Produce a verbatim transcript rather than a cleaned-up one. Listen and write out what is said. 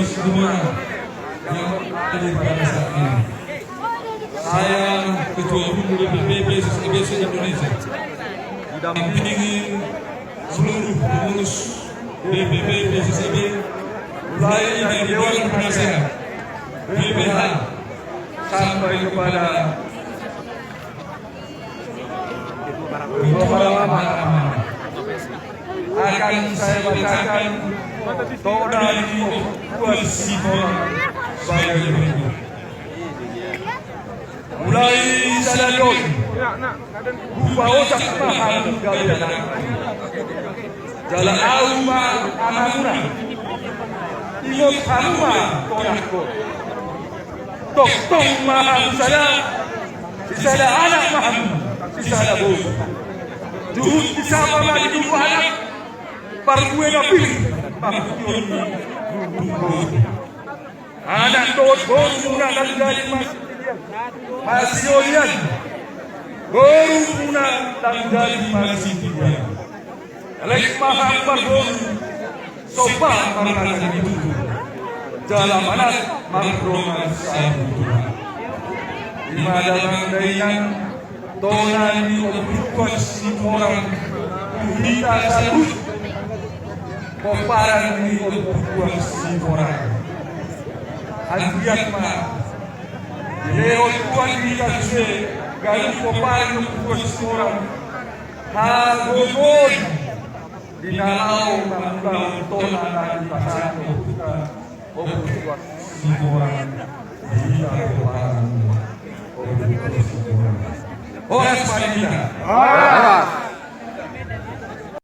Semua yang hadir pada saat ini. Saya, Ketua Umum D P P P S S I B se-Indonesia, mendampingi seluruh pengurus D P P P S S I B, mulai dari Dewan Penasehat, B P H, sampai kepada Ketua Mahkamah akan saya bacakan tona ni Ompu Tuan Sitorang sebagai berikut. Mulai sadari on, hupaojak ma hamu gabe anakku. Jala ahu ma amamuna. Ingot hamu ma tonangkon. Tongtong ma hamu sada, sisada anak ma hamu, sisada boru. Juhut disapa ma di tubuh anak, parbue na pir ma hutihon ni tubuh boru. Anak dohot borumuna ndang jadi ma-, masiolian. Borumuna ndang jadi masiolian. Leleng ma hamu marboru, somba marnata ni tubu, jala manat mardongan sabutuha. I ma damang dainang, tona ni Ompu Tuan Sitorang tu hita saluhut, pomparan ni Ompu Tuan Sitorang. Anggiat ma dilehon Tuhan di hita sude ganup pomparan ni Ompu Tuan Sitorang hagogoon di na laho mangulahon tona na dipasahat Ompunta Ompu Tuan Sitorang di hita, pomparan ni Ompu Tuan Sitorang. Horas ma di hita. Horas.